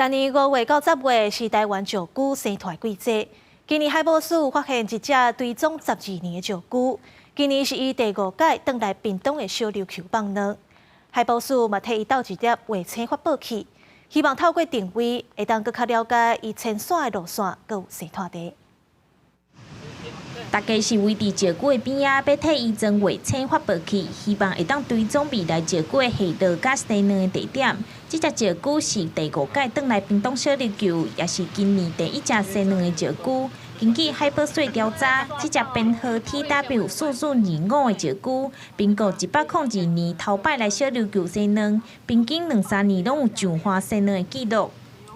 逐年5月到10月是台灣石龜生湠季節。今年海保署發現一隻追蹤12年的石龜，今年是伊第五擺轉來屏東的小琉球放卵。海保署嘛替伊鬥一粒衛星發報器，希望透過定位，會當閣較了解伊遷徙的路線，閣有生湠地。大家是圍佇石龜的邊仔，欲替伊裝衛星發報器，希望會當追蹤未來石龜的下落佮生卵的地點。這隻石龜是第五擺轉來屏東小琉球，也是今年第一隻生卵的石龜。根據海保署調查，這隻編號 TW4425的石龜，民國102年頭擺來小琉球生卵，平均兩三年攏有上岸生卵的記錄。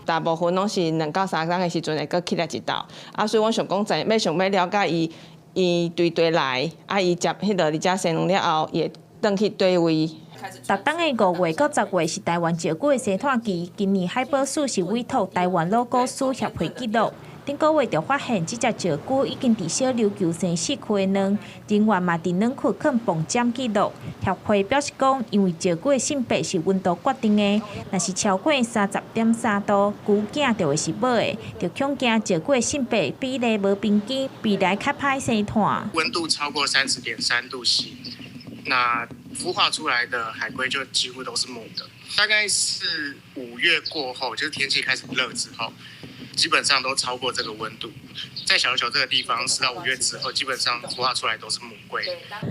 大部分攏是2到3工的時陣會閣起來一道，啊，所以阮想講在欲想欲了解伊，伊對佗來，啊，伊接彼落佇遮生卵了後，伊會轉去佗位。逐冬的5月到10月是台灣石龜的生湠期，今年海保署是委託台灣老龜師協會記錄。頂個月就發現這隻石龜已經佇小琉球生四顆的卵，人員嘛佇卵窟囥磅針記錄。協會表示講，因為石龜的性別是溫度決定的，若是超過30.3度，龜囝就會是母的，就恐驚石龜的性別比例無平均，未來較歹生湠。溫度超過30.3度 C，那孵化出來的海龜就幾乎都是母的。大概是5月過後，就是天氣開始熱之後，基本上都超過這個溫度，在小琉球這個地方，4到5月之後，基本上孵化出來都是母龜。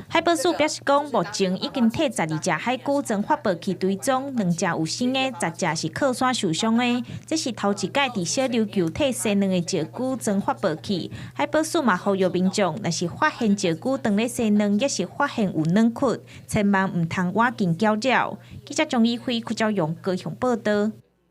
海保署表示講，目前已經替12隻海龜裝發報器追蹤，兩隻有生的，10隻是靠山受傷的。這是頭一擺佇小琉球替生卵的石龜裝發報器。海保署嘛呼籲民眾，若是發現石龜當咧生卵，抑是發現有卵窟，千萬毋通倚近攪擾。記者張以輝、柯昭勇高雄報導。